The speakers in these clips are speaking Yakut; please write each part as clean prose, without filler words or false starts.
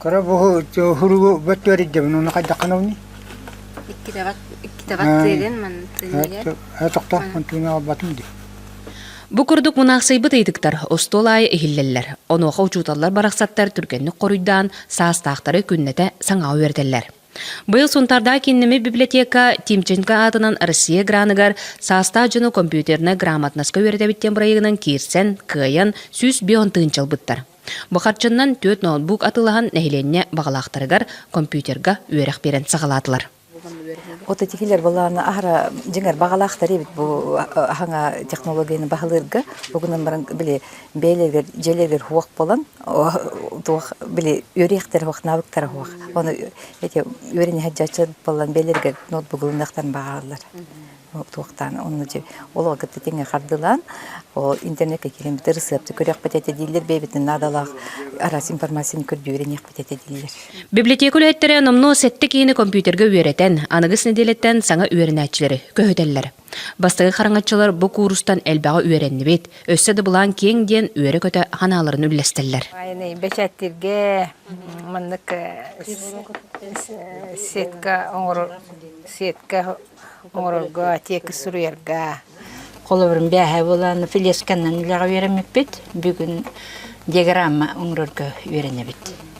Кыра бу суругу бөттүөрүйдэбин уну хайдахханабыный? Иккитэ баттыыгын манна тыыныгар. Тохтоо, онтуна албатым дии. Бу курдук мунаахсыйбыт ыйытыктар остуол аайы иһиллэллэр. Онуоха учууталлар барахсаттар түргэнник хоруйдаан, саастаахтары күннэтэ саҥаҕа үөрэтэллэр. Быйыл Сунтаардаах кииннэммит библиотека Тимченко аатынан Россия граныгар саастаах дьону компьютернай грамотноска үөрэтэбит диэн бырайыагынан киирсэн, кыайан, 105 тыһыынча ылбыттар. Бу харчыннан түөрт ноутбук атыылаһан нэһилиэнньэ баҕалаахтарыгар компьютерга үөрэх биэрэн саҕалаатылар. Вот этикилер былааны аһара дьиҥэр баҕалаахтар эбит бу аһаҥа технологияны баһылыырга угунан баран били бэйэлэригэр дьиэлэригэр хуох болан туох били үөрүйэхтэрэ хуох навыктара хуох ону эти үөрэнэ сылдьааччы боллан бэйэлэригэр ноутбук ылыныахтарын баҕараллар туохтаан онно дьэ олоҕо кытта тэҥҥэ хардылаан ол интернеккэ киирэн ырысыапты көрүөхпүт этэ дииллэр бэйэбитин наадалаах араас информацияны көрдүүр эниэхпит этэ дииллэр. Библиотека үлэһиттэрэ номнуо сэттэ киһини компьютерга үөрэтэн, аныгыс нэдиэлэттэн саҥа үөрэнээччилэри көһүтэллэр. Бастакы хараҥаччылар бу куурустан элбэҕи үөрэннибит, өссө да былаан киэҥ диэн үөрэ-көтө санааларын үллэстэллэр. Бэчээттииргэ маннык сетка оҥорор сетка оҥорорго, тиэкис суруйарга. Холобурун бээһэ буолан флешканан үлэҕэ үөрэммиппит. Бүгүн диаграмма оҥорорго үөрэнэбит.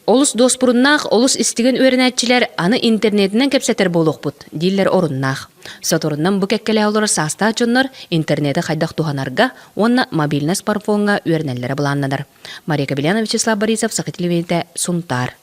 Олус дуоспуруннаах, олус истигэн үөрэнээччилэр аны интернетинэн кэпсэтэр буолуохпут, дииллэр оруннаах. Соторунан бу кэккэлэһэ олорор саастаах дьоннор интернети хайдах туһанарга уонна мобильнай смартфоҥҥа үөрэнэллэрэ былааннанар. Мария Кобеляна, Вячеслав Борисов, Саха телевидениетэ, Сунтаар.